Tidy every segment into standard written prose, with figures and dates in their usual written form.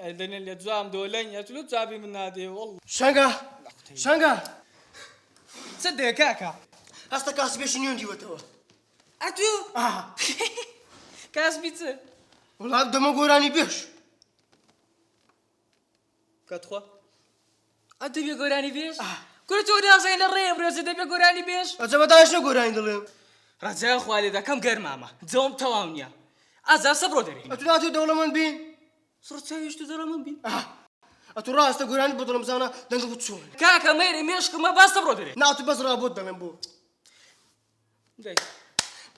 ئەدەنێ لە جوام دۆلەن یا چلو جوابی من نادێ وەڵ. شەنگە شەنگە. چ دێ کاکە؟ هەستە کاسبێکی نوێم دیوەتەوە. ئەتوو؟ ئا. کاسبی چ؟ وەڵا دەمە گۆرانی بێژ. کە تخوا ئەتوو بێ گۆرانی بێژ؟ کورە تۆ نازانی لە ڕێیە برۆزە دەبێ گۆرانی بێژ؟ ئەجە بەدایش نە گۆرانی دەڵێم. ڕەجای خوا لێ دەکەم گەرمامە جەوم تەواو نییە ئازا سە بڕۆ دەرێ. ئەتوو ناتوێ دەوڵەمەند بین؟ سڕ چاویش تو دەوڵەمەند بین؟ ئەتوو ڕاستە گۆرانیت بۆ دەڵێم بزانە دەنگت بۆ چۆنە. کاکە مەیرە مێشکمە با سە بڕۆ دەرێ. نا ئەتوو بەس ڕا بۆت دەڵێم بۆ. دەی.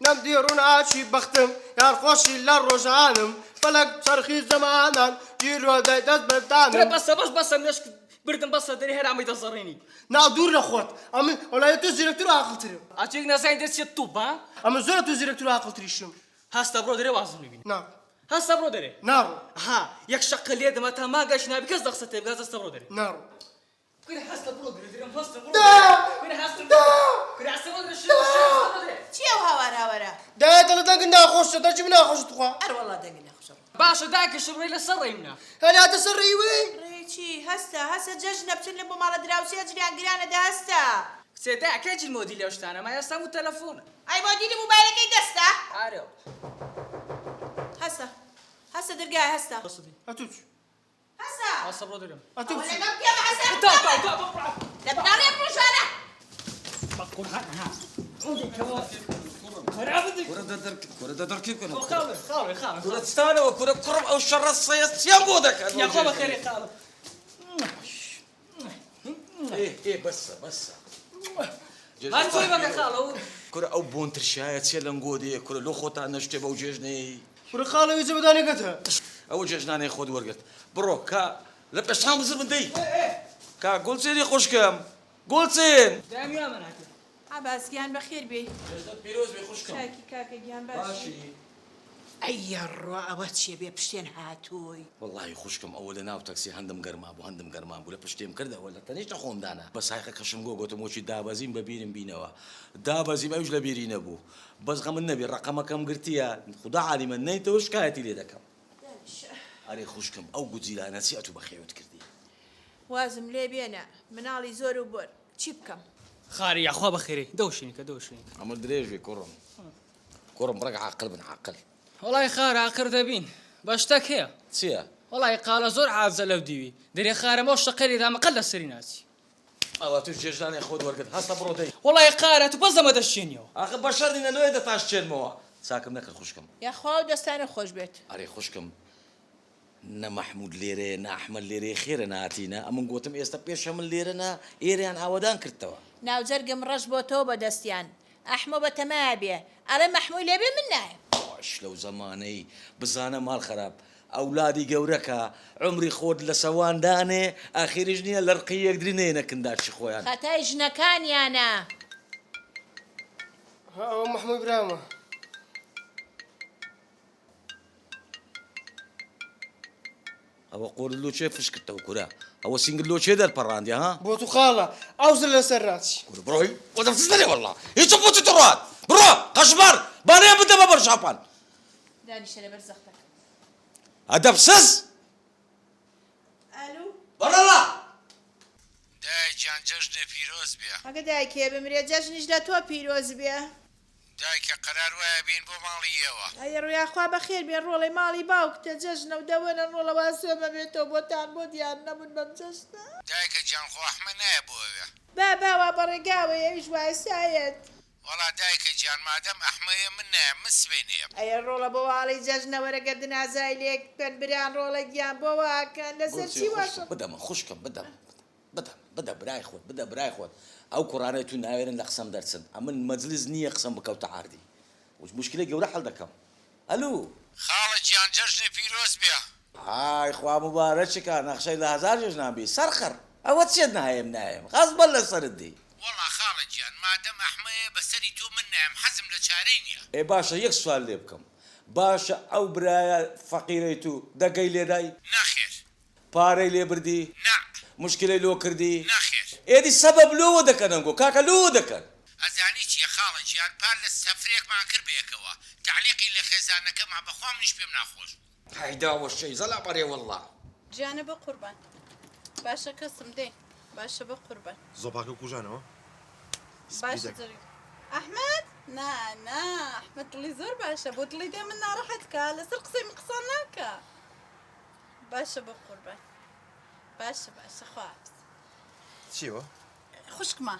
نەمدی ڕووناکی بەختم یار خۆشی لە ڕۆژانم فەلەک چەرخی زەمانان گیرۆدەی دەست بردانم. ترە بەسە بەس بەسە مێشکت بردم بەسە دەرێ هەر ئەمەی دەزەڕێنی. نا دوور لە خۆت ئەمن وەڵا تۆ زیرەکتر و عاقڵترم. ئەتوێک نازانی دەچیە توپ ها؟ ئەمن زۆر لە تۆ زیرەکتر و عاقڵتریشم. هەستە بڕۆ دەرێ وازم لێ بینە. نا. هەستە بڕۆ دەرێ. ناڕۆ. ها یەک شەقە لێدەم هەتا مانگاش نابی کەس دەقسە تێ بگات هەستە بڕۆ دەرێ. ناڕۆ. کورە هەستە بڕۆ دەرێ درم هەستە بڕۆ دا. کورە هەستە دا. کورە هەستە بڕۆ دەرێ شێ شێ هەستە بڕۆ دەرێ. چیە ئەو هاوار هاوارە؟ دایە دەڵێ دەنگت ناخۆشە دەنگی من ناخۆشە توخوا. ئەروەڵا دەنگت ناخۆشە ڕۆ. باشە دایکە شم ڕێی لەسەر ڕێی منە. هەر هاتە سەر ڕێی وەی. ڕێی چی؟ هەستە هەستە جەژنە بچن لە بۆ ماڵە دراوسێ جلیان گرانە دە هەستە. کچێ دایە کەی جل مۆدیلی ئەو شتانە ما ئێستا هەموو تەلەفۆنە. ئەی مۆدیلی موبایلەکەی دەستە؟ ئارێ. هەستە هەستە درگایە هەستە. ئەتوو چ؟ هەستە. هەستە بڕۆ دەرێم. ئەتوو ئەوە چ؟ لەگەڵ پێمە هەستە. تا تا تا بڕۆ. لە مناڵی ئەم ڕۆژانە. بە قورعان ها. کورە دە دەرکی کورە دە دەرکی بکەن. خاڵێ خاڵێ خاڵێ. کورە چتانەوە کورە کوڕم ئەو شەڕە سەیە چیان بۆ دەکەن؟ یاخوا بەخێرێ خاڵم. ئێ ئێ بەسە بەسە. هەر خۆی بەکە خاڵە و. کورە ئەو بۆن ترشایە چیە لەنگۆ دێ کورە لۆ خۆتان نەشتێ بەو جێژنەی. کورە خاڵە ویجە بەدانەکەتە. ئەوە جێژنانەی خۆت وەرگرت بڕۆ کا لە پێشان بزر بن دەی کا گوڵچێنی خوشکم گوڵچێن. دایم یامەن هاتیە. عەباس گیان بەخێر بێی. جەژنت پیرۆز بێ خوشکم. چاکی کاکە گیان باشی؟ ئەی یەڕڕۆ ئەوە چیە بێ پشتێن هاتووی. وەڵاهی خوشکم ئەوە لە ناو تەکسی هەندم گەرما بوو هەندم گەرما بوو لە پشتێم کردەوە لە تەنیشت خۆم دانا بە سایقە کەشم گۆ گۆتم وەکی دابەزیم بە بیرم بینەوە دابەزیم ئەویش لە بیری نەبوو بەس غەمت نەبی ڕەقەمەکەم گرتیە خودا عالیمە نەیتەوە شکایەتی لێ دەکەم. دانیشە. ئەرێ خوشکم ئەو گوجیلانە چی ئەتوو بەخێوت کردی؟ وازم لێ بێنە مناڵی زۆر و بۆر چی بکەم؟ خارە یاخوا بەخێرێی دەوشینکە دەوشینکە. ئەمە درێژی کوڕم کوڕم ڕێک عاقل بن عاقل. وەڵای خارە ئاقر دەبین بەس شتەک هەیە. چیە؟ وەڵای قالە زۆر عاجزە لەو دیوی دەرێ خارە مەو شەقەی لێدامە قەت لەسەری ناچی. ئەوە توش جێژنانێ خۆت وەرگرت هەستە بڕۆ دەی. وەڵای قارە تو بەس ئەمە دەشچێنیەوە. ئاخر بەشەر نینە لۆیە دەتاشچێنمەوە. چاکم نەکرد خوشکم. یاخوا ئەو دەستانە خۆش بێت. ئەرێ خوشکم نە مەحمود لێرەیە نە ئەحمەد لێرەیە خێرە نەهاتینە ئەمن گۆتم ئێستە پێش ئەمن لێرەنە ئێرەیان ئاوەدان کردتەوە. ناوجەرگم ڕەش بۆتەوە بە دەستیان ئەحمۆ بە تەمایە بێ ئەڵێ مەحموی لێ بێ من نایەم. باش لەو زەمانەی بزانە ماڵ خەراپ ئەولادی گەورەکە عومری خۆت لە سەوان دانێ ئاخیریش نیە لە ڕقی یەکدری نەیەنە کنداچی خۆیان. خەتای ژنەکانیانە. ها ئەوە مەحموی برامە. ئەوە قۆرت لۆ چێ فش کردتەوە کورە ئەوە سینگت لۆ چێ دەرپەڕاندی ها بۆ تو خاڵە ئەوزر لەسەر ڕاچی کورە بڕۆی وەدەم سز دەرێ وەڵڵا هیچم بۆ چ تڕات بڕۆ قەشمەر بانێ بدە بە بەر شاپان دانیشە لەبەر زەختەکە. ئەدەب سز ئەلو. بەڕەڵا. دایە گیان جەژنێ پیرۆز بێ. ئەگە دایکێ بمرێ جەژنیش لە تۆ پیرۆز بێ. دایکە قەرار وایە بێین بۆ ماڵی ئێوە. ئەی ڕۆیاخوا بەخێر بێن ڕۆڵەی ماڵی باوکتە جەژنە و دەوەرن ڕۆڵە وا سوێمە بێتەوە بۆتان بۆ دیار نەبوون بەم جەژنە. دایکە گیان خۆ ئەحمە نایە بۆ ئەوێ. با با وا بەڕێگاوەیە ئەویش وایسایەت. وەڵا دایکە گیان مادەم ئەحمەیە من نایەم من سبەینێ یەم. ئەی ڕۆڵە بۆ واڵی جەژنە وەرە گەردن ئازای لێک بکەن بران ڕۆڵە گیان بۆ واکەن لەسەر گوڵچی چی وا خوشکم بدە من خوشکم بدە من بدە بدە برای خۆت بدە برای خۆت ئەو کوڕانەی تو ناوێرن لە قسەم دەرچن ئەمن مەجلیس نییە قسەم بکەوتە عەردی موشکیلەی گەورە حەل دەکەم ئەلو. خاڵە گیان جەژنێ پیرۆز بێ. ئای خوا موبارەکی کا نەخشەی لە هەزار جەژنان بی سەرخڕ ئەوە چیە نایەم نایەم خەس بەر لە سەرت دی. وەڵا خاڵە گیان مادەم ئەحمەیە بەسەری تۆ من نایەم حەزم لە چارەی نیە. ئێ باشە یەک سوال لێ بکەم باشە ئەو برایە فەقیرەی تو دەگەی لێدای؟ نەخێر. پارەی لێ بردی؟ نا. موشکیلەی لۆ کردی؟ نەخێر. ئێدی سەبەب لۆوە دەکەن ئەنگۆ کاکە لۆوە دەکەن؟ ئەزانی چیە خاڵە گیان پار لە سەفرێکمان کرد بەیەکەوە تەعلیقی لە خێزانەکەما بەخوا منیش پێم ناخۆش بوو. هەی داوە شەی زەلا بەرێ وەڵا. گیانە بەقوربان باشە کەسم دێین باشە بەقوربان. زۆپاکە کوژانەوە باشە جەرگ ئەحمەد نا نا ئەحمەد دڵی زۆر باشە بۆ دڵی دێ من ناڕەحەت کا لەسەر قسەی من قسە ناکا باشە بەقوربان باشە باشە خواحافز. چیوە؟ خوشکمە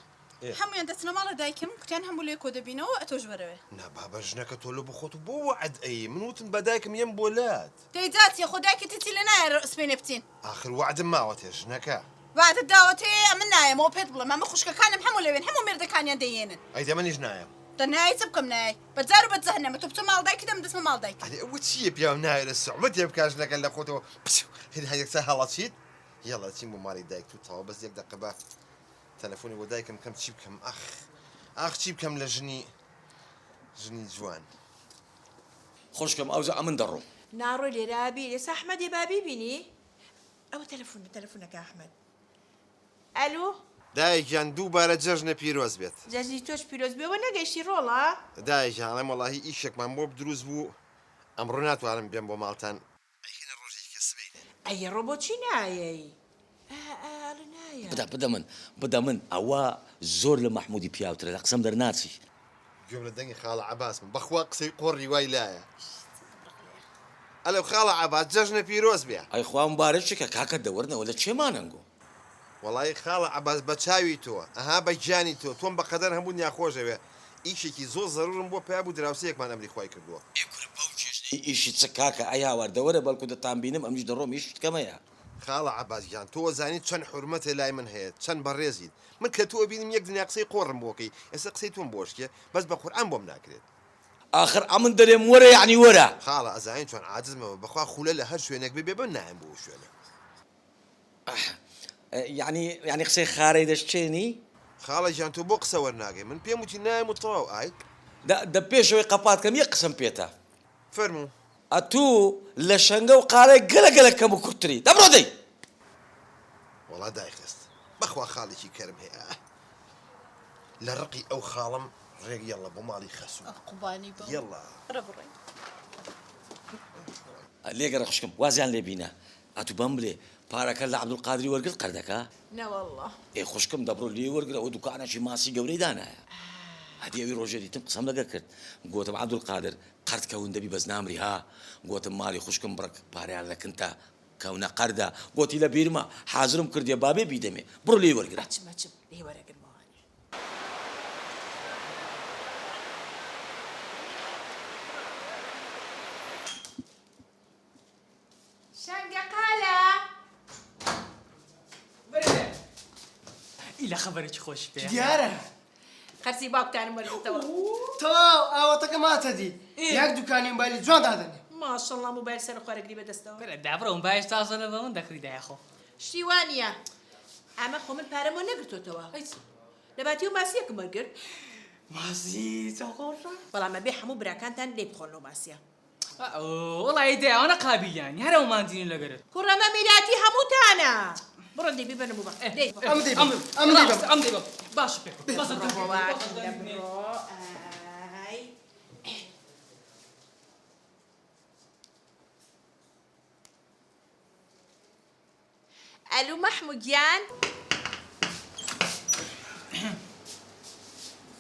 هەموویان دەچنە ماڵە دایکم کوتیان هەموو لێ کۆ دەبینەوە ئەتۆش وەرەوێ. نا بابە ژنەکە تۆ لۆ بخۆت و بۆ وەعد ئەی من وتم بە دایکم یەم بۆ لات. دەی جا چیە خۆ دایکت هیچی لێ نایە سبەینێ بچین. ئاخر وەعدم ماوەتێ ژنەکە. وەعدت داوەتێ ئەمن نایەمەوە پێت بڵێم ئەمە خوشکەکانم هەموو لەوێن هەموو مێردەکانیان دەیێنن. ئەی دە منیش نایەم. دە نایەی چ بکەم نایەی بە جار و بە جەهەنەمە تۆ بچۆ ماڵ دایکت ئەمن دەچمە ماڵ دایکم. ئەرێ ئەوە چیە پیاو نایەرێ سوعبەتێ بکا ژنەکە لە خۆتەوە پچ هەر یەکسەر هەڵەچیت یەڵا چیم بۆ ماڵی دایکت و تەواو بەس یەک دەقە با تەلەفۆنی بۆ دایکم بکەم چی بکەم ئاخ ئاخ چی بکەم لە ژنی ژنی جوان. خوشکم ئەوجا ئەمن دەڕۆم. ناڕۆی لێرە بی ئێستا ئەحمەدێ با بیبینی ئەوە تەلەفۆن تەلەفۆنەکە ئەحمەد ئەلو. دایە گیان دووبارە جەژنە پیرۆز بێت. جەژنی تۆش پیرۆز بێ وە نەگەیشتی ڕۆڵە. دایە گیان ئەڵێم وەڵاهی ئیشێکمان بۆ دروست بوو ئەمڕۆ ناتوانم بێم بۆ ماڵتان ئەیخەینە ڕۆژێکی کە سبەینێ. ئەی ڕۆ بۆچی نایەی؟ ئا ئا ئەڵێ نایەم. بدە بدە من بدە من ئەوە زۆر لە مەحموودی پیاوترە لە قسەم دەرناچی. گوێم لە دەنگی خاڵە عەباس بوو بەخوا قسەی قۆڕی وای لایە. ئەلۆ خاڵە عەباس جەژنە پیرۆز بێ. ئەی خوا مبارەکی کە کاکە دەوەرنەوە لە کێ مانەنگۆ. وەڵایی خاڵە عەباس بە چاوی تۆ ئەها بە گیانی تۆ تۆم بە قەدەر هەموو دنیا خۆشەوێ ئیشێکی زۆر زەرورم بۆ پەیا بوو دراوسێیەکمان ئەمری خوای کردووە. ئێ کورە بەو چێژنەی ئیشی چ کاکە ئەی هاوار دەوەرە بەڵکو دەتان بینم ئەمنیش دەڕۆم ئیشت کەمەیە. خاڵە عەباس گیان تۆ ئەزانی چەند حورمەتێ لای من هەیە چەند بەڕێزیت من کە تۆ ئەبینم یەک دنیا قسەی قۆڕم بۆ کەی ئێستا قسەی تۆم بۆ ئەشکێ بەس بە قورئان بۆم ناکرێت. ئاخر ئەمن دەرێم وەرە یەعنی وەرە. خاڵە ئەزانی چۆن عاجز مەبە بەخوا خولە لە هەر شوێنێک ببێ بم نایەم بۆ ئەو شوێنە. یەعنی یەعنی قسەی خارەی دەشچێنی؟ خاڵە گیان تۆ بۆ قسە وەرناگەی من پێم وتی نایەم و تەواو ئای. دە دە پێش ئەوەی قەپات کەم یەک قسەم پێتە. فەرموو. ئەتوو لە شەنگە و قارەی گەلە گەلە کەم و کورتتری دە بڕۆ دەی. وەڵا دایخست بەخوا خاڵێکی کەرم هەیە ئاه لە ڕقی ئەو خاڵەم ڕێک یەڵە بۆ ماڵی خەسوو قوبانی بم یەڵا. وەرە بڕۆین. لێگەڕێ خوشکم وازیان لێ بینە. ئەتوو بەم بلێ پارەکە لە عەبدولقادری وەرگرت قەردەکە؟ نەوەڵڵا. ئێ خوشکم دەبڕۆ لێی وەرگرە ئەوە دوکانەکی ماسی گەورەی دانایە. هەدی ئەوی ڕۆژێ دیتم قسەم لەگەر کرد گۆتم عەبدولقادر قەرد کەون دەبی بەس نامری ها گۆتم ماڵی خوشکم بڕک پارەیان لە کنتە کەونە قەردە گۆتی لە بیرمە حازرم کردیە بابێ بیدەمێ بڕۆ لێی وەرگرە. ئەچم ئەچم لێی وەرەگرمەوە. شەنگە قالە. بەرێ ئیلا خەبەرێکی خۆش پێ. دیارە. قەرزی باوکتانم وەرگرتەوە. تەواو ئاواتەکەم هاتە دی. یەک دوکانی مۆبایلی جوان دادەنێم. ماشەڵڵا مۆبایل سەر خوارەگری بەدەستەوە. بەرێ دابڕۆ مۆبایل تازە لە بە من دەکڕی دایە خۆ. شتی وا نییە. ئەمە خۆ من پارەم وەرنەگرتۆتەوە. لە باتی ئەو ماسییەکم وەرگرت. ماسی چەند خۆشە. بەڵام ئەبێ هەموو براکانتان لێی بخۆن لەو ماسییە. وەڵایی دایە ئەوەنە قابیلیانی هەر ئەومان دینی لەگەرت. کوڕە ئەمە میراتی هەمووتانە. بڕۆن دەی بیبەنە بۆ بەخت. دەی. ئەم دەی بەم. ئەم دەی بەم. ئەم دەی بەم. باشە پێ. بڕۆ بۆ بڕۆ ئای. ئەلو مەحمو گیان.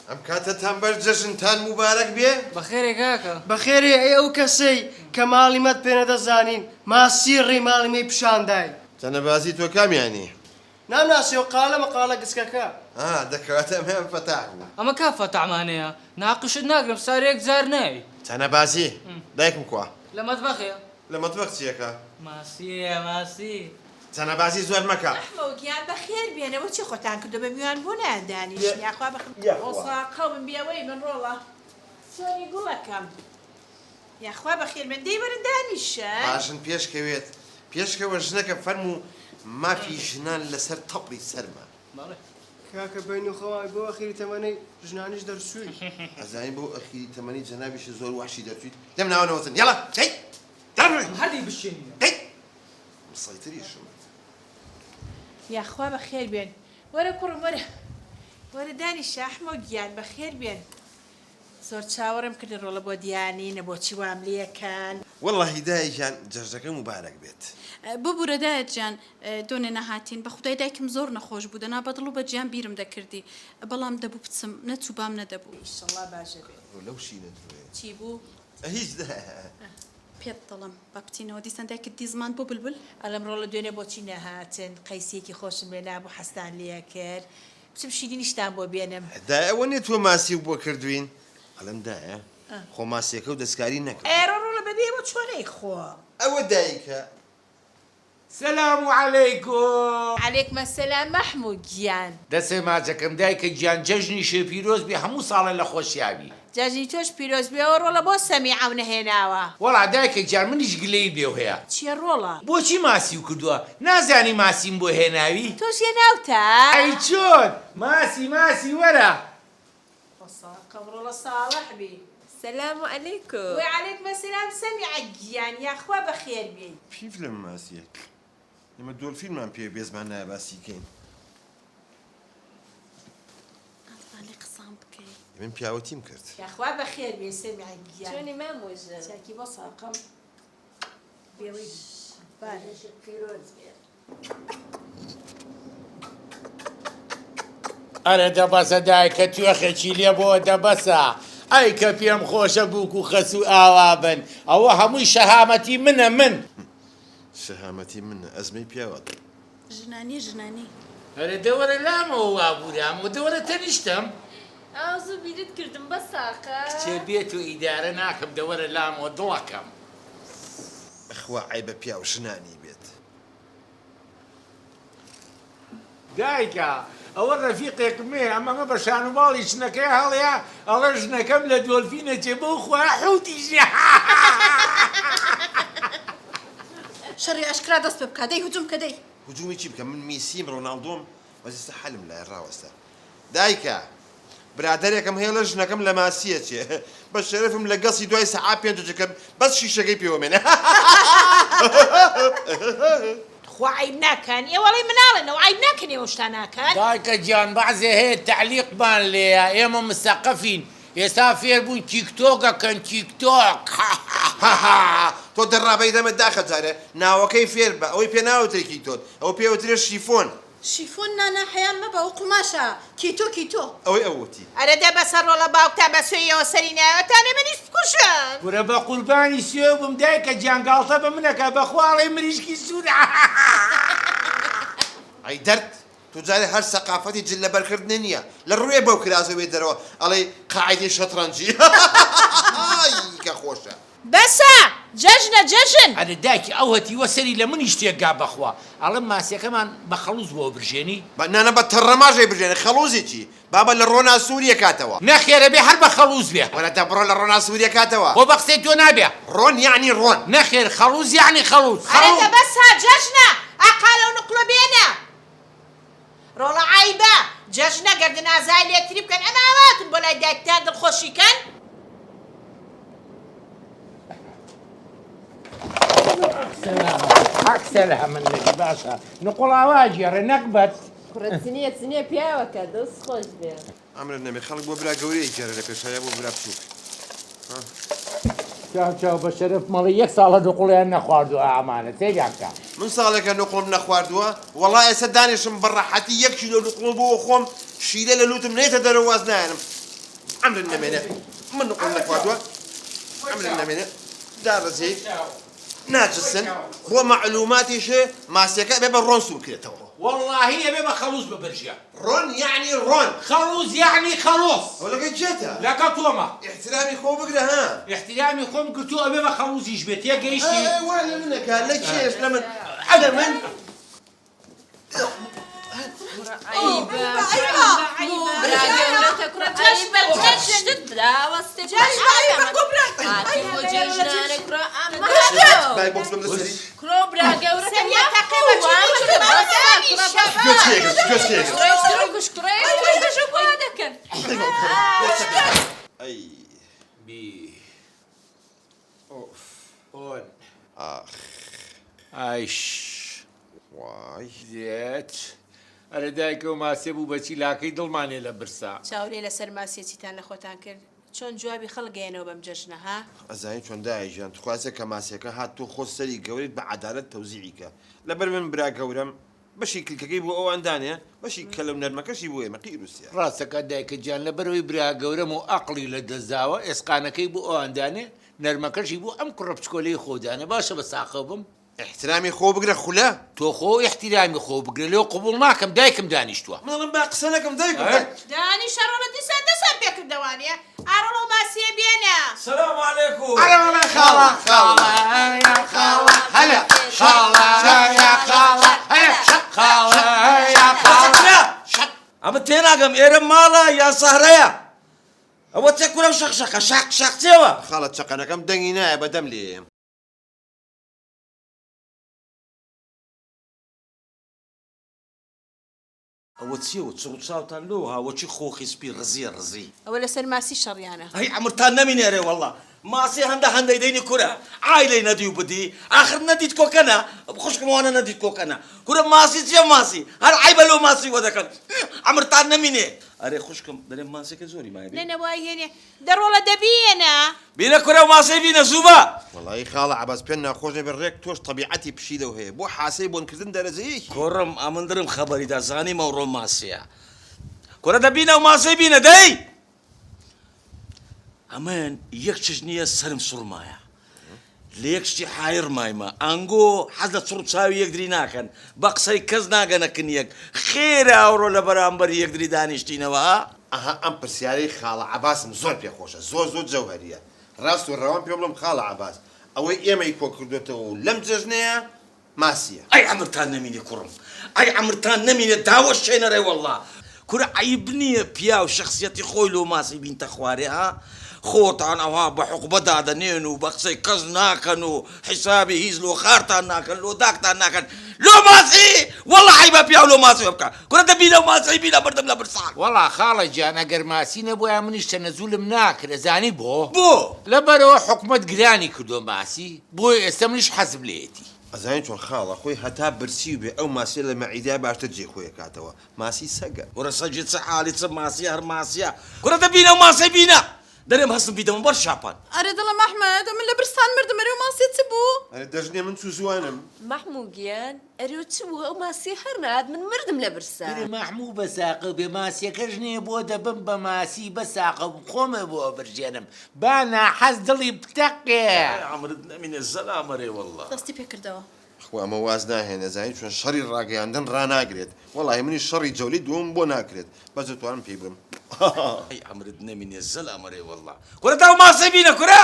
ئەم کاتەتان بەر جەژنتان موبارەک بێ. بەخێرێ کاکە. بەخێرێ ئەی ئەو کەسەی کە ماڵی مەت پێ نەدەزانین ماسی ڕێی ماڵی مەی پیشان داین. تەنەبازی تۆ کامیانی؟ نامناسیەوە قالە مەقاڵە گچکەکە. ئا دەکەواتە ئەمەیان فەتاح بوو. ئەمە کا فەتاحمانەیە ناقشت ناگرم سارێک جار نای. تەنەبازی دایکم کوا؟ لە مەتبەخێ. لە مەتبەخ چیەکا؟ ماسیە ماسی. تەنەبازی زۆر مەکە. ئەحمەو گیان بەخێر بێنەوە چی خۆتان کردوە بە میوان بۆ نایەن دانیشن یاخوا بەخ یاخوا. قەوم بێوەی من ڕۆڵە چۆنی گوڵەکەم یاخوا بەخێر بێن دەی وەرن دانیشن. باشن پێش کەوێت پێش کەوە ژنەکە فەرموو مافی ژنان لەسەر تەپڵی سەرمە. بەڵێ. کاکە بەینی خۆمان بۆ ئەخیری تەمەنەی ژنانیش دەرچووی. ئەزانی بۆ ئەخیری تەمەنی جەنابیشت زۆر وەحشی دەرچوویت لەم ناوە نەوەتن یەڵا دەی دەربڕۆی هەردی بشێنینە. دەی مسەیتریشم. یاخوا بەخێر بێن وەرە کوڕم وەرە وەرە دانیشە ئەحمەو گیان بەخێر بێن زۆر چاوەڕێم کردن ڕۆڵە بۆ دیانینە بۆچی وام لێکەن. وەڵاهی دایە گیان جەژنەکە موبارەک بێت. ببورە دایە گیان دۆنێ نەهاتین بەخودای دایکم زۆر نەخۆش بوو دەنا بەدڵ و بەگیان بیرم دەکردی بەڵام دەبوو بچم نەچووبام نەدەبوو. ئیشەڵا باشە بێ. لەو شینە درۆیە. چی بوو؟ هیچ دایە. پێت دەڵێم با بچینەوە دیسان دایکت دیزماند بۆ بلبل. ئەڵێم ڕۆڵە دوێنێ بۆچی نەهاتن قەیسیەکی خۆشم لێ نابوو حەزتان لێ کرد بچم شیرینیشتان بۆ بێنم. دایە ئەوە نیە تۆ ماسیو بۆ کردوین؟ ئەڵێم دایە خۆ ماسیەکەو دەستکاری نەکردوە. ئەرۆ ڕۆڵە بەبێ ئێوە چۆن ئەیخۆم. ئەوە دایکە. سلام علیکم. علیکم سلام مەحموو گیان. دەسێ ماچەکەم دایکە گیان جەژنیشێ پیرۆز بێ هەموو ساڵێ لە خۆشیابی. جەژنی تۆش پیرۆز بێ ئەوە ڕۆڵە بۆ سەمیعەو نەهێناوە. وەڵا دایکە گیان منیش گلەیی بێو هەیە. چیە ڕۆڵە؟ بۆچی ماسیو کردوە نازانی ماسیم بۆ هێناوی؟ تۆش هێناوتە؟ ئەی چۆن ماسی ماسی وەرە. وەساقم ڕۆڵە ساڵح بی. سلام علیکم. وعلیکم سلام سەمیعە گیان یاخوا بەخێر بێی. پیف لەم ماسیە ئێمە دۆلفینمان پێیە بێزمان نایە باسی کەین. ئەتوانی قسان بکەی. من پیاوەتیم کرد. یاخوا بەخێر بێی سەمیعە گیان. چۆنی مامۆژن. چاکی بۆ ساقم بێوەی بار. جەژنت پیرۆز بێ. ئەرێ دەبەسە دایکە توێخێکی لێ بۆ دەبەسە ئەی کە پێم خۆشە بووک و خەسوو ئاوا بن ئەوە هەمووی شەهامەتی منە من. شەهامەتی منە ئەزمەی پیاوە. ژنانی ژنانی. ئەرێ دەوەرە لامەوە وابوورامەوە دەوەرە تەنیشتم. ئاو زوو بیرت کردم بەساقە. کچێ بێ تۆ ئیدارە ناکەم دەوەرە لامەوە دڵەکەم. ئەخوا عەیبە پیاو ژنانی بێت. دایکە ئەوە ڕەفیقێکم هەیە ئەمەمە بە شان و باڵی ژنەکەی هەڵەیە ئەڵێ ژنەکەم لە دۆلفین ئەچێ بەو خوایە حوتیشە. شەڕی ئاشکرا دەست پێ بکە دەی هجوم کە دەی. هجومی چی بکەم من میسیم ڕۆناڵدۆم بەس ئێستا حەلم لایە ڕاوەستە دایکە برادەرێکم هەیە ئەڵێ ژنەکەم لە ماسی ئەچێ بە شەرەفم لە گەسی دوای سەعا پێنج ئەچێ کە بەس شیشەکەی پێوە مێنێ. تخوا عەیب ناکەن ئێوە ئەڵێی مناڵن ئەوە عەیب ناکەن ئێوە شتا ناکەن. دایکە گیان بەعزێ هەیە تەعلیقمان لێیە ئێمە مسەقەفین ئێستا فێر بوون تیک تۆک ئەکەن تیک تۆک. هاهاها تۆ دەڕابەی دەمت داخە جارێ ناوەکەی فێر بە ئەوەی پێ ناوترێ کیتۆت ئەوە پێ وترێ شیفۆن. شیفۆن نانا حەیام مەبە ئەو قوماشە کیتۆ کیتۆ. ئەوەی ئەو وتی. ئەرە دە بەسە ڕۆڵە باوکتان بە سوێیەوە سەری نایەوە تانێ منیش بکوژن. کورە بەقوربانی سوێو بم دایکە گیان گاڵتە بە منەکا بەخوا ئەڵێی مریشکی سورە. ئەی دەرد تۆ جارێ هەر سەقافەتی جل لەبەر کردنێ نیە لە ڕوێ بەو کراسە بێ دەرەوە ئەڵێی قاعیدەی شەتڕەنجی هاهاهاهاهای کە خۆشە. بەسە! جەژنە جەژن! ئەرێ دایکی ئەو هەتیوە سەری لە منیش تێک گا بەخوا ئەڵێم ماسیەکەمان بە خەڵوز بۆ برژێنی. با نانا بە تەڕەماش ئەیبرژێنێ خەڵوزی چی بابە لە ڕۆنا سووری ئەکاتەوە. نەخێر ئەبێ هەر بە خەڵوز بێ. وەرە دە بڕۆ لە ڕۆنا سووری ئەکاتەوە. خۆ بە قسەی تۆ نابێ. ڕۆن یەعنی ڕۆن. نەخێر خەڵوز یەعنی خەڵوز. ئەرێ دە بەسە جەژنە ئاقالە و نوقڵە بێنە. ڕۆڵە عەیبە جەژنە گەردن ئازای لێکتری بکەن ئەمە ئاواتن بۆ لای دایکتان دڵخۆشی کەن. حەق سەلامە نەبی باشە نقوڵ ئاوا گێڕێ نەگبەت. کوڕە چنیە چنیە پیاوەکە دەست خۆش بێ. عەمرت نەبێ خەڵک بۆ برا گەورەیە گێڕێ لە پێشا یا بۆ برا بچووک ها. چاو چاو بە شەرەف مەڵێ یەک ساڵە نوقڵیان نەخواردووە ئامانە سەیریان بکە. من ساڵێکە نوقڵم نەخواردووە وەڵا ئێستا دانیشم بە ڕەحەتی یەک کیلۆ نوقڵ بۆ خۆم شیلە لە لوتم نێتە دەرەوە واز نایەنم عەمرت نەمێنێ من نوقڵم نەخواردووە عەمرت نەمێنێ دابەزی ناجسن بۆ مەعلوماتیش ماسیەکە ئەبێ بە ڕۆن سوور کرێتەوە. وەڵاهی ئەبێ بە خەڵوز ببرژێ. ڕۆن یەعنی ڕۆن. خەڵوز یەعنی خەڵوز. ئەوە لەگەڵ کێتە؟ لەگەڵ تۆمە. ئیحترامی خۆ بگرە ها. ئیحترامی خۆم گرتووە ئەبێ بە خەڵوزیش بێ تێگەیشتی؟ ئێ وا لە منەکا لە کێش لە من لە من. دای بۆکس بم لە سەری. ئەرێ دایکە و ماسیە بوو بە چیلاکەی دڵمانێ لە برسا. چاولێ لەسەر ماسیە چیتان لە خۆتان کرد؟ چۆن جوابی خەڵک ئەیەنەوە بەم جەژنە ها؟ ئەزانی چۆن دایە گیان تخواسێ کە ماسیەکە هات تۆ خۆت سەری گەورەیت بە عەدالەت تەوزیعی کە لەبەر من برا گەورەم بەشی کلکەکەی بۆ ئەوان دانێ بەشی کەلە و نەرمەکەشی بۆ ئێمە قیر و سیە. ڕاستەکات دایکە گیان لەبەرئەوەی برا گەورەم و ئەقڵی لە دەست داوە ئێسقانەکەی بۆ ئەوان دانێ نەرمەکەشی بۆ ئەم کوڕە بچکۆلەی خۆ دانێ باشە بە ساقەو بم. ئیحترامی خۆ بگرە خولە. تۆ خۆ ئیحتیرامی خۆ بگرە لۆ قبوڵ ناکەم دایکم دانیشتوە. من ئەڵێم با قسە نەکەم دایکم. دانیشە ڕۆڵە دیسان دەسان پێکردەوانیە ئاڕۆڵە و ماسیە بێنە. سلام علیکم. ئەرێ وەڵا خاڵە خاڵە یا خاڵە هەلە خاڵە یا خاڵە هەلە خاڵە یا خاڵە. ئەمە تێناگەم ئێرە ماڵە یان سەهرەیە ئەوە چە کورە و شەق شەقە شەق شەق چێوە. خاڵە چەقەنەکەم دەنگی نایە بەدەم لێیەم. ئەوە چیە و چڕ و چاوتان لۆ ها وەکی خۆخی سپی ڕزیە ڕزی. ئەوە لەسەر ماسی شەڕیانە. ئەی عەمرتان نەمینێ ئەرێ وەڵا ماسی هەندە هەندەی دەینی کورە عایلەی نەدی و بدی ئاخر نەدیت کۆکەنە خوشکم وانە نەدیت کۆکەنە کورە ماسی چیە ماسی هەر عەیبە لۆ ماسی وەدەکەن عەمرتان نەمینێ ئەرێ خوشکم دەرێ ماسیەکە زۆری مایە بێ. نەنە وای هێنێ دە ڕۆڵە دە بیێنە. بینە کورە و ماسەی بینە زوو بە. وەڵایی خاڵە عەباس پێت ناخۆش نەبێ ڕێک تۆش تەبیعەتی پشیلەو هەیە بۆ حاسەی بۆن کردن دەرەجە یەکی. کوڕم ئەمن درم خەبەری دا زانیم ئەوڕۆ ماسیە کورە دە بینە و ماسەی بینە دەی ئەمن یەک چش نییە سەرم سوڕمایە لە یەک شتی حایر مایمە ئەنگۆ حەز لە چڕ و چاوی یەکدری ناکەن بە قسەی کەس ناگەنە کن یەک خێرە ئەوڕۆ لە بەرامبەری یەکدری دانیشتینەوە ها؟ ئەها ئەم پرسیارەی خاڵە عەباسم زۆر پێ خۆشە زۆر زۆر جەوهەریە ڕاست و ڕەوان پێ بڵێم خاڵە عەباس ئەوەی ئێمەی کۆ کردۆتەوە و لەم جەژنەیە ماسیە. ئەی عەمرتان نەمینێ کوڕم ئەی عەمرتان نەمینێ داوەشێنەرێ وەڵا کورە عەیب نیە پیاو شەخسیەتی خۆی لۆ ماسی بینتە خوارێ ها خۆتان ئەوها بە حوقبە دادەنێن و بە قسەی کەس ناکەن و حیسابی هیچ لۆ خارتان ناکەن لۆ داکتان ناکەن لۆ ماسی وەڵا عەیبە پیاو لۆ ماسی بکا کورە دە بینە و ماسی بینە مردم لە برسان. وەڵا خاڵە گیان ئەگەر ماسی نەبوایە منیش تەنەزولم ناکرد ئەزانی بۆ؟ بۆ؟ لەبەرئەوە حکومەت گرانی کردوە ماسی بۆیە ئێستا منیش حەزم لێیەتی. ئەزانی چۆن خاڵە خۆی هەتا برسی بێ ئەو ماسیە لە مەعیدەیا باشتر جێی خۆی ئەکاتەوە ماسی سەگە. کورە سەگی چ حاڵی چ ماسیە هەر ماسیە کورە دە بینە و ماسەی بینە دەرێم هەستم بیدەمە بەر شاپان. ئەرێ دڵم ئەحمەد ئەمن لە برسان مردم ئەرێ ئەو ماسیە چ بوو؟ ئەرێ دەژنێ من چوزوانم. مەحموو گیان ئەرێ چ بوو ئەو ماسیە هەر نەهات من مردم لە برسا. ئەرێ مەحموو بە ساقە بێ ماسیەکەش نێ بۆ دەبم بە ماسی بە ساقە خۆمێ بۆ ئەبرژێنم با ناحەز دڵی بتەقێ. ئەی عەمرت نەمینێ زەلامەرێ وەڵا. دەستی پێ کردەوە. خوا ئەمە واز ناهێنێ زانی چۆن شەڕی ڕاگەیاندن ڕاناگرێت وەڵاهی منیش شەڕی جەولەی دووەمم بۆ ناکرێت بەس دەتوانم پێی بڵێم. ئەی عەمرت نەمینێ زەلامەرێ وەڵا. کورە تاو ماسەی بینە کورە.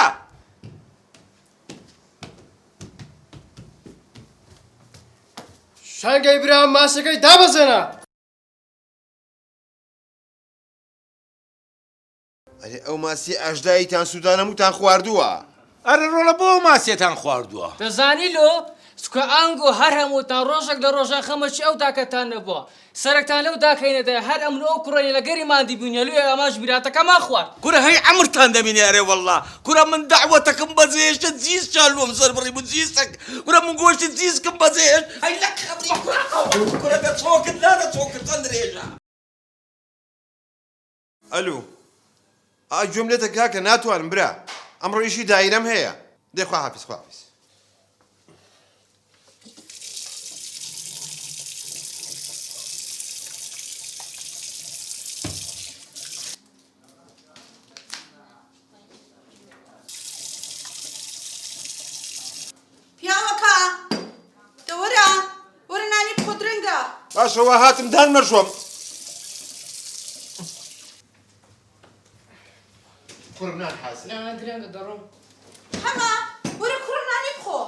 شەنگەی برام ماسەکەی دابەزێنە. ئەرێ ئەو ماسیە ئاژداییتان سووتان هەمووتان خواردووە. ئەرێ ڕۆڵە بۆ ئەو ماسیەتان خواردووە؟ دەزانی لۆ؟ چونکە ئانگۆ هەر هەمووتان ڕۆژێک لە ڕۆژان خەمەکی ئەو داکەتان نەبووە. سەرەکتان لەو داکەینەدایە هەر ئەمن و ئەو کوڕەی لە گەری ماندی بووینە لۆیە ئەمانش میراتەکەمان خوارد. کورە هەی عەمرتان دەمینێ ئەرێ وەڵا کورە من دەعوەتەکم بەجێهێشت جیسکیان لۆم سەر بڕی بوو جیسک کورە من گۆشتی جیسکم بەجێهێشت هەی لە قەبری کورە کورە دەچۆکت لا دەچۆکت چەند درێژە. ئەلو ئا گوێم لێتە کاکە ناتوانم برا ئەمڕۆ ئیشی دایرەم هەیە دەی خواحافیز خواحافیز. پیاوەکە دە وەرە وەرە نانی بخۆ درەنگە. باشە وا هاتم دان مەرژۆم. کوڕم نان حازرە. نا درەنگە دەڕۆم. حەمە وەرە کوڕم نانی بخۆ.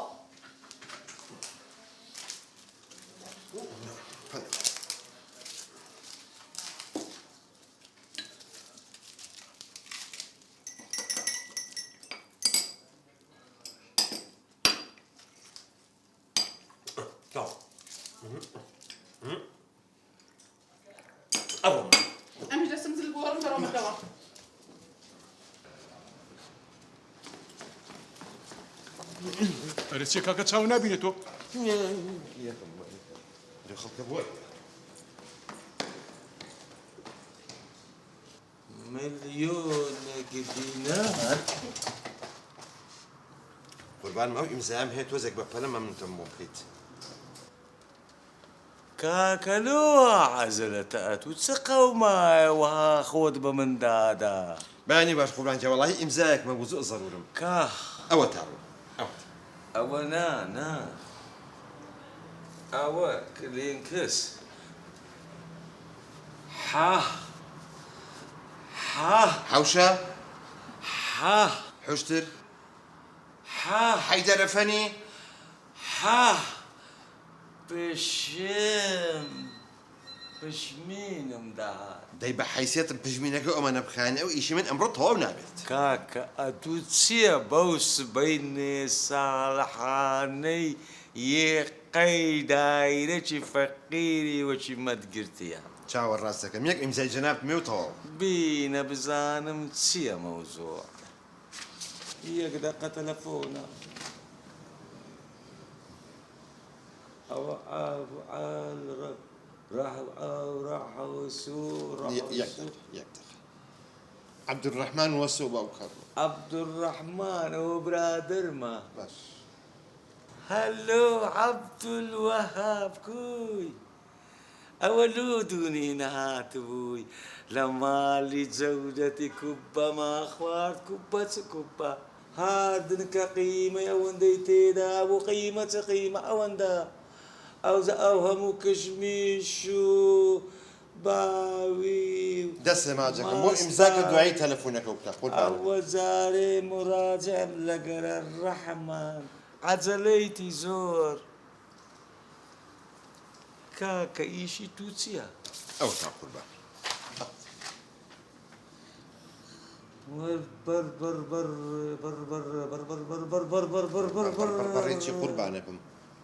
ئەمیش دەستم زل بۆڕم دەڕۆمەتەوە. ئەرێ چیە کاکە چاو نابینێ تۆ؟ خەڵکە بۆی. ملیۆنێک. دینار. قوربانم ئەو ئیمزایەم هەیە تۆزێک بە پەلە مەمنونتم بۆم بکەیت. کاکە لۆ وا عەجەلەتە ئەتوو چ قەومایە وەها خۆت بە من دادا. بەیانی باش قوربان گیان وەڵاهی ئیمزایەکم هەبوو زۆر زەرورم. کا. ئەوەتا ڕوو ئەوەتا. ئەوە نا نا ئەوە کلینکس حە حە. حەوشە. حە. حوشتر. حە. حەیدەرەفەنی. حە. پشم پشمینم دەهات. دەی بە حەیسیەتم پژمینەکەو ئەمانە بخایەنێ ئەو ئیشی من ئەمڕۆ تەواو نابێت. کاکە ئەتوو چیە بەو سبەینێ ساڵحانەی یێ قەی دایرەکی فەقیری وەکی مەت گرتیە. چاوە ڕاست دەکەم یەک ئیمزای جەنابتم هەیە و تەواو. بینە بزانم چیە مەوزوع. یەک دەقە تەلەفۆنە. ئەوە عاو عال ڕە ڕەح عاو ڕەح سو ڕەح یەک سو. دەقە یەک دەقە عەبدولڕەحمان وەسۆ باوکە ڕۆ. عەبدولڕەحمان ئەوە برادەرمە. باش. هەلۆ عەبدولوەهاب کوی ئەوە لۆ دونی نەهاتبووی لە ماڵی جەودەتی کوبەما خوارد کوبە چ کوبە هاردن کە قیمەی ئەوەندەی تێدا بوو قیمە چ قیمە ئەوەندە ئەوجا ئەو هەموو کشمیش و باوی و دەستێ ماجەکەم بۆ ئیمزاکە ماستە دوایی تەلەفونەکەو بکە قوربانم. ئەوە جارێ موراجعم لەگەرە ڕەحمان عەجەلەیتی زۆر. کاکە ئیشی تو چیە؟ ئەوەتا قوربان. بەڕێ چی قوربانە بم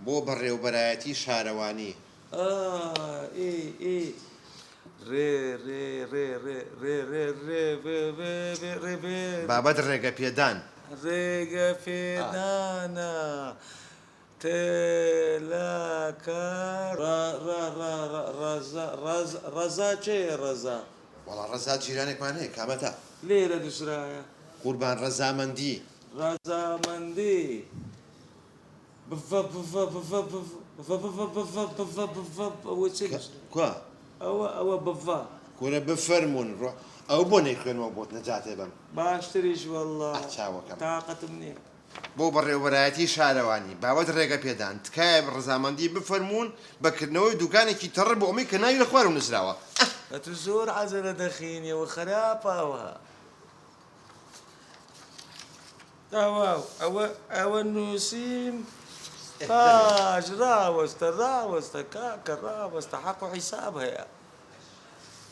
بۆ بەڕێوبەرایەتی شارەوانی. بابەت ڕێگەپێدان. ڕێگەپێدانە. تێ لە کە ڕا ڕا ڕا ڕا ڕەزا ڕەز ڕەزا کێیە ڕەزا؟ وەڵا ڕەزا جیرانێکمان هەیە کامەتە؟ لێرە نووسرایە. قوربان ڕەزامەندی. ڕەزامەندی بڤ بڤ بڤ بڤ بڤ بڤ بڤ بڤ بڤ ئەوە چی نووسرا؟ کوا؟ ئەوە ئەوە بڤ. کورە بفەرموون ڕۆ ئەو بۆ نەیخوێنمەوە بۆت نەجاتێ بەم. باشتریش وەڵا ئەه چاوەکەم. تاقەتم نییە. بۆ بەڕێوەبەرایەتی شارەوانی، باوەت ڕێگەپێدان، تکایە ڕەزامەندی بفەرموون بە کردنەوەی دوکانێکی تەڕ بۆ ئەمەی کە ناوی لە خوارەوە نووسراوە. ئەه. ئەتو زۆر عەجەلە دەخینی ئەوە خەراپە ئەوها. تەواو ئەوە ئەوە نووسیم باش ڕاوەستە ڕاوەستە کاکە ڕاوەستە حەق و حیساب هەیە.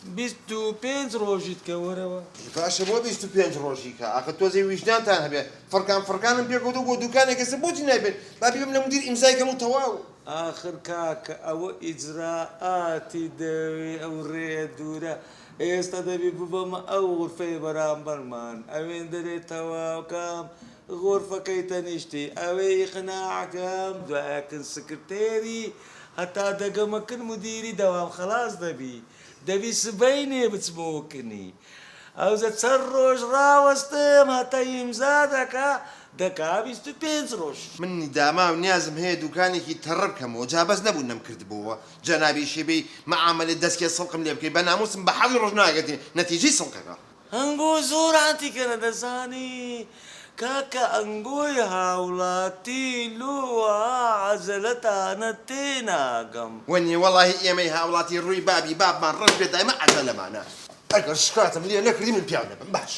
25 ڕۆژیت کە وەرەوە. باشە بۆ 25 ڕۆژی کە ئاخر تۆزێ ویژدانتان هەبێ فڕکان فڕکانم پێ کەوتوە بۆ دوکانێک ئێستا بۆچی نایبێت با بیبەم لە مدیر ئیمزای کەم و تەواو. ئاخر کاکە ئەوە ئیجرائاتی دەوێ ئەو ڕێیە دوورە ئێستا دەبی ببەمە ئەو غورفەی بەرامبەرمان ئەوێندەرێ تەواو کەم غورفەکەی تەنیشتی ئەوێ ئیقناع کەم دوایە کن سکرتێری هەتا دەگەمە کن مدیری دەوام خەڵاس دەبی دەبی سبەینێ بچمەوە کنی ئەوجە چەند ڕۆژ ڕاوەستم هەتا ئیمزا دەکا دەکا 25 ڕۆژ. من داماو نیازم هەیە دوکانێکی تەڕ بکەمەوە جا بەس نەبوو نەمکردبۆوە جەنابی شێبەی مەعامەلەی دەسکێ سڵقم لێ بکەی بە ناموسم بە حەوی ڕۆژ ناگەتێ نەتیجەی سڵقەکە. ئەنگۆ زۆر عەنتیکەنە دەزانی کاکە ئەنگۆی هاوڵاتی لۆ وەها عەجەلەتانە تێناگەم. وەنیە وەڵاهی ئێمەی هاوڵاتی ڕووی بابی بابمان ڕەش بێت دایمە عەجەلەمانە. ئەگەر شکاتم لێ نەکردی من پیاو نەبم باش.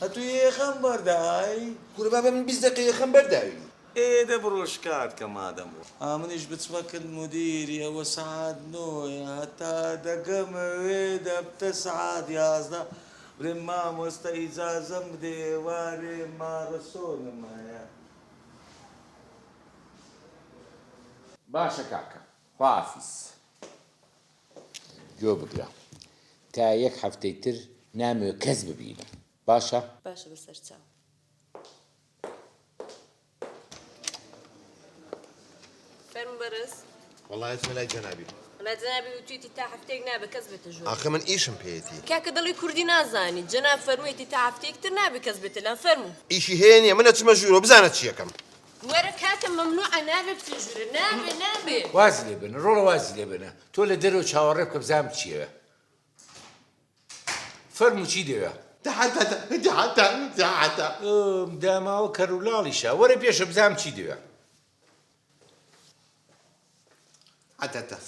ئەتوو یەخەم بەردای؟ کورە بابە من 20 دەقە یەخەم بەرداوی. ئێ دە بڕۆ شکات کە مادەم بوو. ئا منیش بچمە کن مودیری ئەوە سەعات نۆیە هەتا دەگەمە وێ دەبتە سەعات 11 بڵێم مامۆستا ئیجازەم بدە ئێوارێ ماڕەسۆنم هەیە. باشە کاکە خواحافیز. گوێ بگرە تا یەک هەفتەی تر نامەوێ کەس ببینم باشە؟ باشە بەسەرچاو. فەرموو بەڕێز. وەڵا ئەچمە لای جەنابی. وەڵا جەنابی وتویتی تا هەفتەیەک نابێ کەس بێتە ژوورێ. ئاخر من ئیشم پێیەتی. کاکە دەڵێی کوردی نازانی. جەناب فەرموویەتی تا هەفتەیەک تر نابێ کەس بێتە لام. فەرموو. ئیشی هەیە نیە من ئەچمە ژوورەوە بزانە چیەکەم. وەرە کاکە مەمنوعە نابێ بچیە ژوورێ نابێ نابێ. وازی لێ بێنە ڕۆڵە وازی لێ بێنە تۆ لە دەرەوە چاوەڕێ بکە بزانم چیەوێ. فەرموو چی دەوێ؟ ئم داماوە کەر و لاڵیشە وەرە پێشە بزانم چی دەوێ.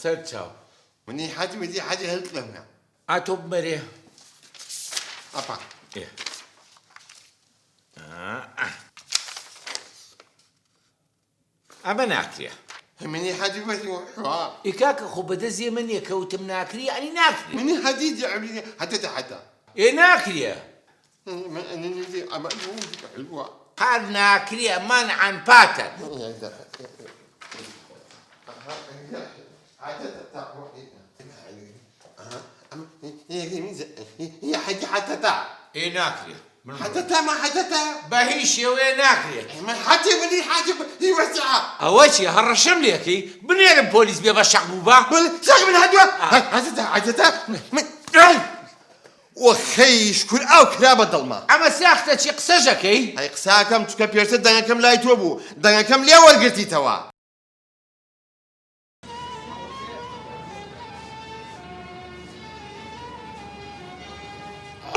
سەر چاو. ئا تۆ بمەرێ. ئێ. ئا. ئەمە ناکرێ. ئێ کاکە خۆ بە دەست ئێمە نیە کە وتم ناکرێ یەعنی ناکرێ. ئێ ناکرێ. هەر ناکرێ مەنعەن پاتەن. ئێ ناکرێ. بە هیچ شێوەیە ناکرێت. ئەوە چیە هەڕەشەم لێکەی بنێرم پۆلیس بێ بە شەق بوو بە. وەخەی شکور ئاو کرا بە دڵما. ئەمە ساختە چی قسەش ئەکەی؟ ئەی قساکەم چونکە پێشتر دەنگەکەم لای تۆ بوو دەنگەکەم لێ وەرگرتیتەوە.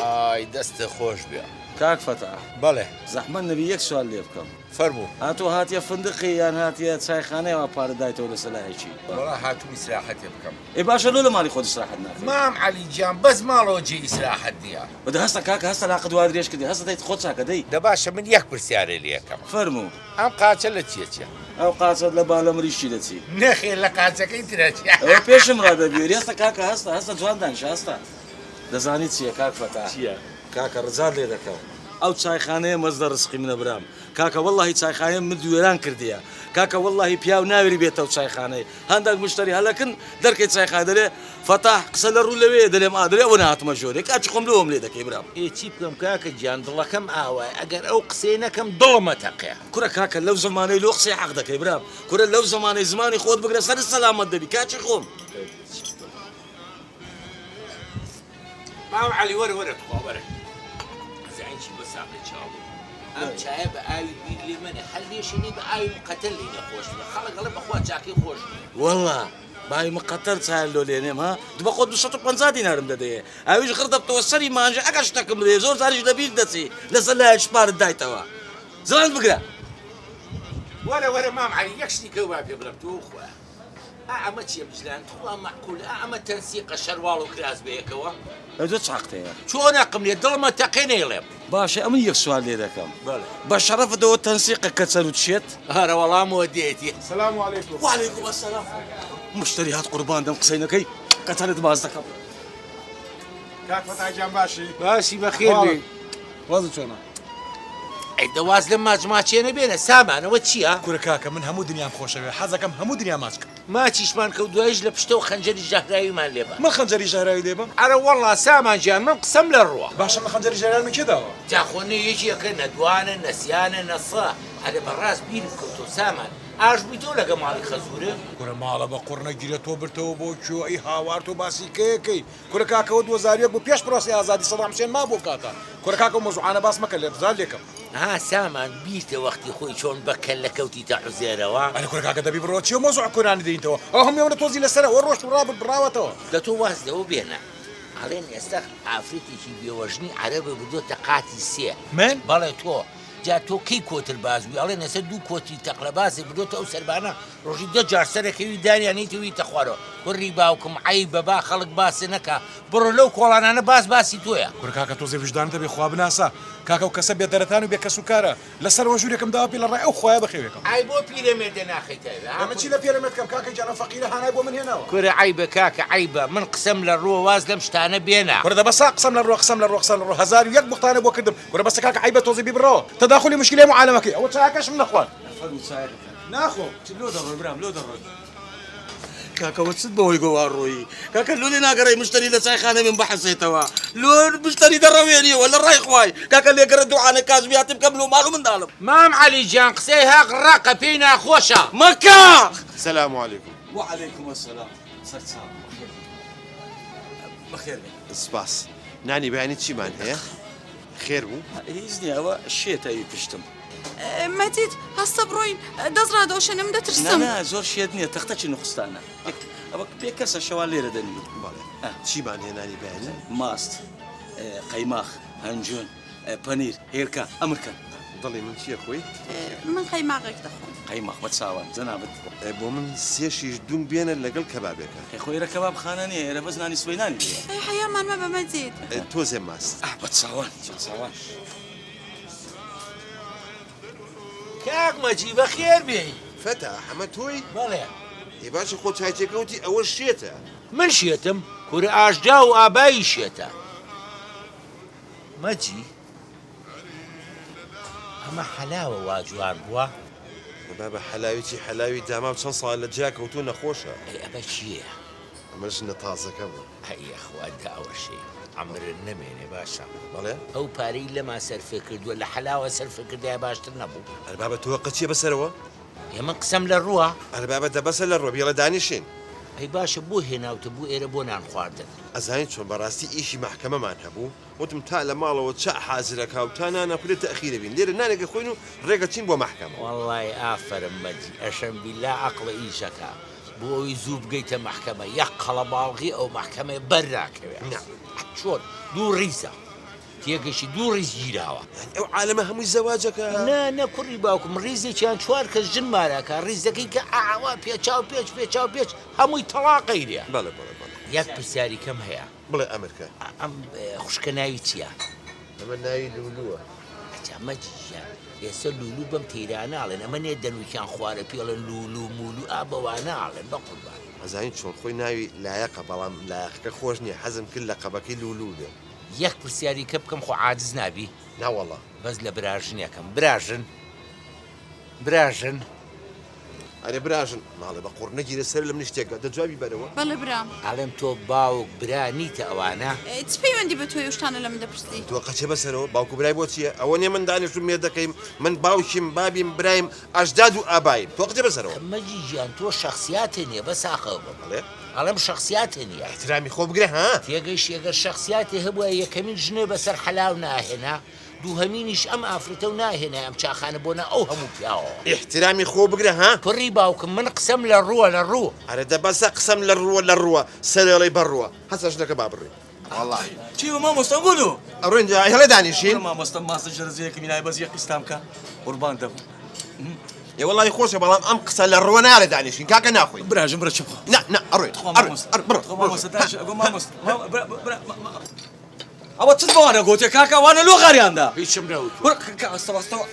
ئای دەستت خۆش بێ. کاک فەتاح. بەڵێ. زەحمەت نەبی یەک سوال لێ بکەم. فەرموو. ئەتۆ هاتیە فندقی یان هاتیە چایخانەی وا پارە دایتەوە لەسەر لایەکی. وەڵا هاتووم ئیسراحەتێ بکەم. ئێ باشە لۆ لە ماڵی خۆت ئیسراحەت ناکەی؟ مام عەلی گیان بەس ماڵەوە جێی ئیسراحەت نییە. دە هەستە کاکە هەستە لاقت وا درێژ کردی هەستە دەی خۆت چاکە دەی. دە باشە من یەک پرسیارێ لێ ئەکەم. فەرموو. ئەم قاچە لە چیە چیە؟ ئەو قاچەت لە بالەمریشکی دەچی. نەخێر لە قاچەکەی ترە چیە. ئەوە پێشم ڕادەبوێری هەستە کاکە هەستە هەستە جوان دانیشە هەستە. دەزانی چیە کاک فەتاح. چیە؟ کاکە ڕجات لێ دەکەم ئەو چایخانەیە مەزدە ڕزقی منە برام کاکە وەڵاهی چایخانەیە من وێران کردیە کاکە وەڵاهی پیاو ناوێری بێتەو چایخانەی هەندەک مشتەری هەلەکن دەرکەی چایخانە دەلێ فەتاح قسە لە ڕوو لەوێیە دەلێم ئا دەلێ ئەوە نەهاتمە ژۆرێ کاکی خۆم لۆم لێ دەکەی برام. ئێ چی بکەم کاکە گیان دڵەکەم ئاوایە ئەگەر ئەو قسەیە نەکەم دڵم ئەتەقێ. کورە کاکە لەو زەمانەی لۆ قسەی حەق دەکەی برام کورە لەو زەمانەی زمانی خۆت بگرە سەرت سەلامەت دەبی کاکی خۆم. مام عەلی وەرە وەرە تخوا وەرە ئەزانی چی بە ساقی چاو بوو ئەم چایە بە ئاوی بیر لێ مەنێ هەر لێشی نی بە ئاوی مقەتەر لێی نەخۆشترە خەڵک ئەڵێ بەخوا چاکەی خۆش نییە. وەڵا باوی مقەتەر چایە لۆ لێنێم ها دو بەخۆت 250 دینارم دەدەیێ ئاویش غڕ دەبتەوە سەری مانجە ئەگەر شتەکم بدەیێ زۆر جاریش لەبیر دەچی لەسەر لایەکیش پارت دایتەوە زمانت بگرە. وەرە وەرە مام عەلی یەک شتی کەو با پێ بڵێم تۆ خوا ئا ئەمە چیە بجلان تخوا مەعقولە ئا ئەمە تەنسیقە شەرواڵ و کراس بەیەکەوە. ئەی تۆ چ حەقت هەیە؟ چۆن حەقم نیە دڵمە تەقێ نەیڵێم. باشە ئەمن یەک سوال لێ دەکەم بەڵێ. بە شەڕەفتەوە تەنسیقە کەچەل و چێت؟ ئەرە وەڵامەوە دێتی. سلام علیکم. وعلیکم السلام. مشتری هات قوربان دەم قسەی نەکەی کەچەلت باس دەکەم. کاک فەتاح گیان باشی؟ باشی بەخێر بێی. وەزت چۆنە؟ ئەی دە واز لەم ماچ ماچێنە بێنە سامان ئەوە چییە؟ کورە کاکە من هەموو دنیام خۆشەوێ حەزەکەم هەموو دنیا ماچ کەم. ماچیشمان کە و دواییش لە پشتەوە خەنجەری ژەهراویمان لێ بە. من خەنجەری ژەهراوی لێ بەم؟ ئەرە وەڵا سامان گیان من قسەم لە ڕووە. باشە من خەنجەری ژەهراویم لە کێ داوە؟ جا خۆ نە یەکێکە نە دوانە نە سیانە نە سە ئەرێ بە ڕاست بیرم کەوتەوە سامان ئاش بوویتەوە لەگە ماڵی خەزوورت؟ کورە ماڵە بە قوڕ نەگیرە تۆ برتەوە بۆ کوێ ئەی هاوار تۆ باسی کەیەکەی؟ کورە کاکە ئەوە 2001 بوو پێش پرۆسەی ئازادی سەدام حوسێن مابوو ئەو کاتە کورە کاکە ئەو مەوزوعانە باس مەکە لێ ڕزار لێکەم. ها سامان بیرتە وەختی خۆی چۆن بە کەللە کەوتیتە عوزێرەوە؟ ئەرێ کورە کاکە دەبی بڕۆ چیە مەوزوع کۆنانی دێنیتەوە ئەو هەموو ئەونە تۆزی لەسەرە ئەوە ڕۆشت و ڕابرد بڕاوەتەوە. دە تۆ واز لەوە بێنە ئەڵێن ئێستا ئافرەتێکی بێوەژنی عەرەبە بردۆتە قاتی سێ. من؟ بەڵێ تۆ. جا تۆ کەی کۆتر باز بووی ئەڵێن ئێستا دوو کۆتری تەقلەبازێ بردۆتە ئەو سەربانە ڕۆژی دە جار سەرەکەوی داریان نیتەویتە خوارەوە کوڕی باوکم عەیبە با خەڵک باسێ نەکا بڕۆ لەو کۆڵانانە باس باسی تۆیە. کورە کاکە تۆزێ ویژدانت هەبێ خوا بناسە کاکە ئەو کەسە بێ دەرەتان و بێ کەس و کارە لەسەرەوە ژوورێکم داوە پێ لە ڕای ئەو خوایە بەخێوێکم. ئای بۆ پیرەمێردە ناخەیتە ئەوێ ها دە من چی لە پیرەمێرد کەم کاکە گیان ئەو فەقیرە هانای بۆ من هێناوە. کورە عەیبە کاکە عەیبە من قسەم لە ڕووە واز لەم شتانە بێنە. کورە دە بەسە قسەم لە ڕووە قسەم لە ڕووە قسەم لە ڕووە 1001 بوختانە بۆ کردم کورە بەسە کاکە عەیبە تۆزێ بیبڕەوە تەداخولی موشکیلەی موعالەمەکەی ئەوە چایەکەشم نەخوارد. فەرموو چایەکە کاکە. ناخۆم. چ لۆ دەڕۆی برام لۆ دەڕۆی. کاکە وە چت بەوەی گۆ وا ڕۆیی کاکە لۆ لێ ناگەڕێی مشتەری لە چایخانەی من بحەسێتەوە لۆ مشتەری دەڕەوێنیەوە لە ڕای خوای کاکە لێگەڕێ دوعانە کاسبیاتی بکەم لۆ ماڵ و منداڵم. مام عەلی گیان قسەی هەق ڕەقە پێی ناخۆشە. مەکە. سلام علیکم. وعلیکم السلام سەرچاو بەخێر بێن بەخێر بێن. سپاس. نانی بەیانی چیمان هەیە؟ خێر بوو؟ هیچ نییە ئەوە شێتە ئەوی پشتم. مەجید هەستە بڕۆین دەست ڕادەوەشێنم دەترسم. نا نا زۆر شێت نییە تەختەکی نوقستانە. ئەوە بێ کەسە شەوان لێرە دەنووی. بەڵێ. چیمان هەیە نانی بەیانی؟ ماست، قەیماخ، هەنجوون، پەنیر، هێلکە، ئەمر کەن. دڵی من چییە خۆی؟ من قەیماغێک دەخۆم. قەیماخ بە چاوان، جەنابت؟ بۆ من سێ شیش دوم بێنە لەگەڵ کەبابێکە. ئەی خۆ ئێرە کەباب خانە نییە، ئێرە بەس نانی سبەینانی لێیە. ئەی حەیامان مەبە مەجید. تۆزێ ماست. ئاه بە چاوان، بە چاوان. کاک مەجی بەخێر بێی. فەتاح ئەمە تۆی؟ بەڵێ. ئێ باشە خۆ چایچیەکە وتی ئەوە شێتە. من شێتم؟ کورە ئاژدا و ئابایی شێتە. مەجی ئەمە حەلاوە وا جوان بووە؟ بابە حەلاوی چی حەلاوی داماو چەند ساڵە لە جیا کەوتووە نەخۆشە. ئەی ئەمە کێیە؟ ئەمە ژنە تازەکە بوو. ئەی یەخوا داوەشێی عەمرت نەمێنێ باشە. بەڵێ؟ ئەو پارەی لەما سەرفێ کردووە لە حەلاوە سەرفێ کردایە باشتر نەبوو؟ ئەرێ بابە تۆ قە چیە بەسەرەوە؟ ئێ من قسەم لە ڕووە؟ ئەرێ بابە دە بەسە لە ڕووە بیڵێ دانیشین. ئەی باشە بۆ هێناوتە بۆ ئێرە بۆ نان خواردن؟ ئەزانی چۆن بەڕاستی ئیشی مەحکەمەمان هەبوو وتم تا لە ماڵەوە چا حازرەکا و تا نان ئەخورێ تەئخیر ئەبین لێرە نانێک ئەخۆین و ڕێک ئەچین بۆ مەحکەمە. وەڵای ئافەرم مەجی ئەشەم بیلا عەقڵە ئیشەکا بۆ ئەوەی زوو بگەیتە مەحکەمە یەک قەڵەباڵغی ئەو مەحکەمەیە بەر ناکەوێ نا. چۆن دوو ڕیزە تێگەشی دوو ڕیز گیراوە. یانی ئەو عالەمە هەمووی زەواجەکە؟ نا نا کوڕی باوکم ڕیزێکیان چوار کەس ژن ماراکا ڕیزەکەی کە ئاوا پێچاو پێچ پێچاو پێچ هەمووی تەڵاقەیرێ. بەڵێ بەڵێ بەڵێ. یەک پرسیاری کەم هەیە. بڵێ ئەمرکە. ئەم خوشکە ناوی چییە؟ ئەمە ناوی لولووە. ئەجا مەجید گیان ئێستا لولو بەم تەیرانە ئەڵێن ئەمە نیە دەنووکیان خوارە پێ ئەڵێن لولو مولو ئا بەوانە ئەڵێن بەقوربان. ئەزانی چۆن خۆی ناوی لایەقە بەڵام لایەقەکە خۆش نیە حەزم کرد لەقەبەکەی لولو بێ. یەک پرسیاری کە بکەم خۆ عاجز نابی؟ ناوەڵا. بەس لە براژنێکم براژن براژن. ئەرێ براژن ماڵێ بە قوڕ نەگیرە سەر لە منیش تێکگا دە جوابی بەرەوە. بەڵێ برام. ئەڵێم تۆ باوک برا نیتە ئەوانە؟ چ پەیوەندی بە تۆیە و شتانە لە من دەپرسی؟ تۆ قەچێ بەسەرەوە باوک و برای بۆ چییە؟ ئەوە نیە من دانیشتوم مێردەکەیم من باوکیم بابیم برایم ئەژداد و ئابایم تۆ قەچێ بەسەرەوە. مەجی گیان تۆ شەخسیاتێ نیە بەس ئاخەوە بم. بەڵێ. ئەڵێم شەخسیاتێ نیە. ئیحترامی خۆ بگرە ها. تێگەیشتی ئەگەر شەخسیاتێ هەبوایە یەکەمین ژنێ بەسەر حەلاو ناهێنا دووهەمینیش ئەم ئافرەتەو ناهێنای ئەم چاخانە بۆ نا ئەو هەموو پیاوەوە. ئیحترامی خۆ بگرە ها. کوڕی باوکم من قسەم لە ڕووە لە ڕوو. ئەرێ دە بەسە قسەم لە ڕووە لە ڕووە سەرێڵەی بەڕووە هەسە ژنەکە با بڕۆین. وەڵاهی. چی بوو مامۆستا گولو؟ ئەڕۆین جا هێڵێ دانیشین. کورە مامۆستا ماستە جەرزەیەکم هینایە بەس یەک قیستام کە قوربان دەبم. ئێ وەڵاهی خۆشە بەڵام ئەم قسە لە ڕووە نایەڵێ دانیشین کاکە ناخۆین. براژن برا چ بخۆ. نا نا ئەڕۆین تخوا ئەڕۆین مامۆستا ئەڕ بڕۆ تخوا بڕۆ مامۆستا دانیشە ئەگۆ مامۆستا برا برا ئەوە چت بەوانە گۆتێ کاکە ئەوانە لۆ غاریاندا هیچم نەوتووە. وەرە کاکە هەستە هەستەوە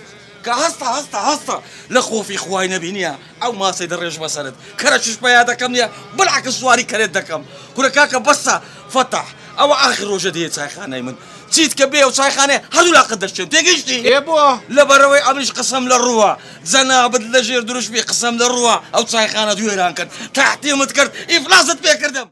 کە هەستە هەستە هەستە لە خۆفی خوای نەبینیە ئەو ماسەی دەڕێژمە سەرت کەرەکیش پەیا دەکەم نیە بلعکس سواری کەرێت دەکەم کورە کاکە بەسە فەتاح ئەوە ئاخر ڕۆژە دێیە چایخانەی من چیت کە بێ و چایخانەیە هەردوو لاقت دەشکێن تێگەیشتی ئێ بۆ؟ لەبەرئەوەی ئەمنیش قسەم لە ڕووە جەنابت لەژێر دروشمی قسەم لە ڕووە ئەو چایخانەت وێران کرد تەحتیمت کرد ئیفلاست پێ کردم.